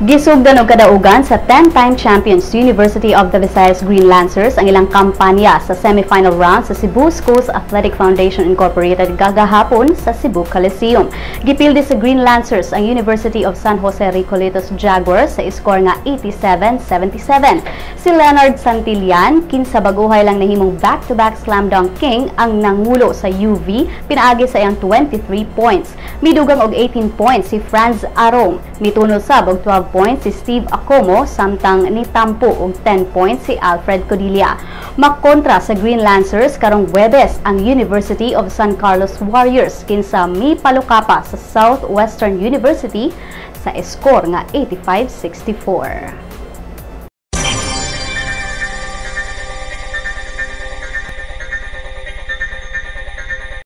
Gisugdan og kadaugan sa 10-time champions University of the Visayas Green Lancers ang ilang kampanya sa semifinal round sa Cebu Schools Athletic Foundation Incorporated gagahapon sa Cebu Coliseum. Gipildi sa Green Lancers ang University of San Jose Recoletos Jaguars sa score nga 87-77. Si Leonard Santillan, kinsa baguhay lang nahimong back-to-back slam dunk king, ang nangulo sa UV pinaagi sa iyang 23 points. Midugang og 18 points si Franz Arong. Mitunol sab og 12 points si Steve Acomo, samtang nitampo og 10 points si Alfred Codilla. Makontra sa Green Lancers karong Huwebes ang University of San Carlos Warriors, kinsa mipalukapa sa Southwestern University sa score nga 85-64.